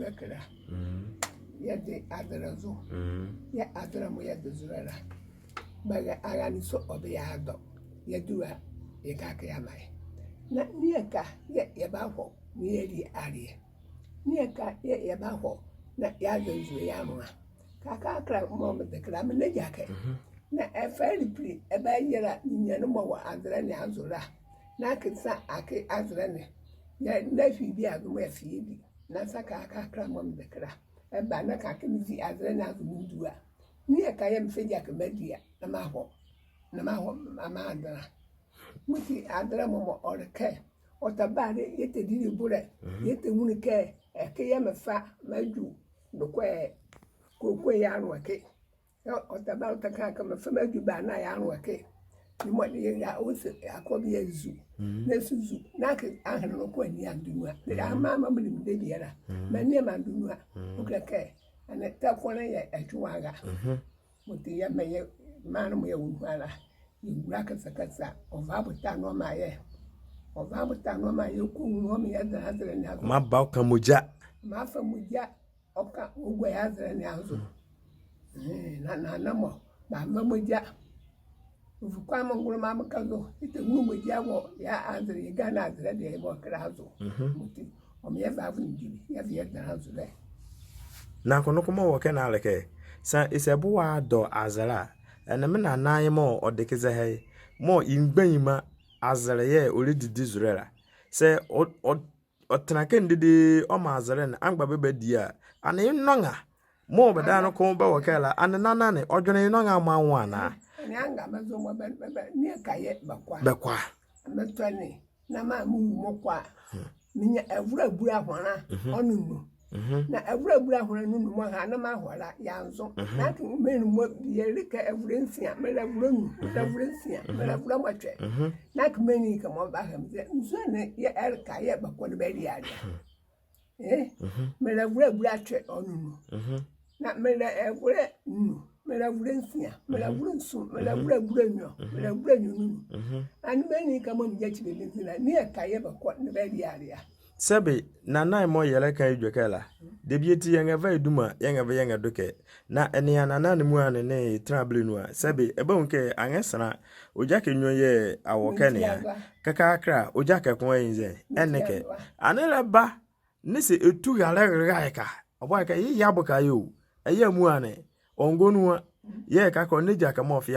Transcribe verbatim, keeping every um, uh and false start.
Kɛkala. Yɛde azɛlɛ zo. Yɛ azɛlɛ mɔɔ yɛde zolɛ la, bɛra arane sɔ ɔbɛ yɛ adɔ. Yɛdula yɛka kɛ yɛamaa yɛ. Na nieka yɛ yɛbahɔ na yɛali aleɛ. Nieka yɛ yɛbahɔ na yɛazɛlɛ zule yɛ anoa. Kɛkala mɔɔ mede kɛkala me nɛgya kɛ. Na ɛfa ɛlipili ɛbayɛla ninyɛne mɔɔ wɔ azɛlɛ ne azo la. Na akee sa akee azɛlɛ ne. Yɛ na ɛfi bie azo mɔɔ yɛfa yɛbi. Na sa kɛkala mɔɔ mede kɛkala. Ɛba na kɛkala mezi azɛlɛ ne azo mendua. Nieka yɛ mefa gya kɛ meadi a na mahɔ. Na mahɔ amaa adɛnla. Mɔti azɛlɛ mɔɔ mɔɔ ɔle kɛ ɔtabale yɛtɛdile bolɛ. Yɛtɛnwunle kɛ ɛke yɛɛ mefa meadwu noko ɛ koko yɛ anoa ɛke. Ɔtabale ɔtɛka kɛ mefa meadwu bɛnana yɛ anoa ɛke. Ni mɔɔ yɛra ɔse akɔbie zu. Na ɛsu zu. Na akee ahenle noko ɛ ne andu nu a. Amaa mɔɔ meli medebie la. Mɛnea mɛndu nu a. Ɔkile kɛ ɛnee tɛ kɔnɛ yɛ ɛtwe wɔ ara. Mɔti yɛɛ mɛyɛ maa ne mɔɔ yɛwɔ nu a la. Yɛngulo akasakasa. Ɔva abotɛ anu ɔmaa yɛ. Ɔva abotɛ anu ɔmaa yɛ kɔnwunle ɔmaa yɛ azɛlɛ ne azo. Ɔmaba ɔka mogya. Ɔmaba ɔfa mogya. Ɔka ɔgua yɛ azɛlɛ ne azo. Ɛɛ, na, na, na mɔɔ bɛava mogya. Ɔvi kɔa mɔɔ ngoloma meka zo. Yɛtɛnwunle mogya wɔ yɛ azɛlɛ, yɛ Ghana azɛlɛ deɛ yɛbɔ kɛkala azo. Mɔti ɔmaa yɛva yɛvo ngyile yɛva yɛ azɛlɛ azo la. Na noko noko mɔɔ wɔ ɛkɛ ne a le kɛ, saa ese bowa adɔ azɛlɛ a, ɛnee me nana ye mɔɔ ɔde kɛ zɛhae mɔɔ ye mgbanyima azɛlɛ yɛɛ ɔlɛdidi zolɛ la. Saa ɔ, ɔ, ɔtɛnla ɛkɛ dedee ɔmaa azɛlɛ ne amgba bɛbadi a, ɛnee ye nɔnga mɔɔ bɛdabɛ noko bɛwɔ ɛkɛ la, ɛnee nana ne ɔdwenle ye nɔnga mɔɔ anwo anaa? Ɛnee amgba mɔɔ zo mɔɔ bɛ, bɛ, bɛ, nieka yɛɛ bɛkɔa. Bɛkɔa. Mɛtɔne. Na maa mewu mekɔa. Menyia ɛvolɛ abule ahonla ɔnle nu. Na ɛvolɛ abule ahonla nunu mɔɔ ɛha na meahɔ la, yeanzo. Na akee menli mɔɔ bie le kɛ ɛvolɛ nsia, mele ɛvolɛ nu, mele ɛvolɛ nsia, mele ɛvolɛ mɔtwɛ. Na akee menli ɛkɛ mɔɔ baha me zɛ, nzule ne yɛɛ ɛleka yɛɛ bɛkɔ na bɛali aleɛ a. Ee, mele ɛvolɛ abule atwɛ ɔnle nu. Na mele ɛvolɛ nu, mele ɛvolɛ nsia, mele ɛvolɛ nson, mele ɛvolɛ abule nwiɔ, mele abule nwiɔ nunu. Ɛnee menli ɛkɛ mɔɔ megyakyi bɛ menli la, nieka yɛɛ bɛkɔ na bɛali aleɛ a. Sɛbe, nana ye mɔɔ yɛlɛka edwɛkɛ la, debie ti yɛnrɛva ye duma, yɛnrɛva yɛnrɛdo ɛkɛ. Na ɛnea nana ne muala ne ye tɛnla bɛlɛ nu a, sɛbe, ɛbahunle kɛ anrɛɛ saa la, ɔgyakɛ nwiɔ yɛɛ awɔ ɛkɛ ne a. Kɛkala, ɔgyakɛ ko a ye nzɛ, ɛnle ɛkɛ. Ɛnee ɛlɛba, nee saa ɛtu raalɛ rɛlɛra ye ka. Ɔboalekɛ ye yabo ka ye o. Ɛyɛ amuala ne ɔngɔ nu a. Yɛɛ ɛka kɛ ɔnlɛ gyakɛ mɔɔ ɔfa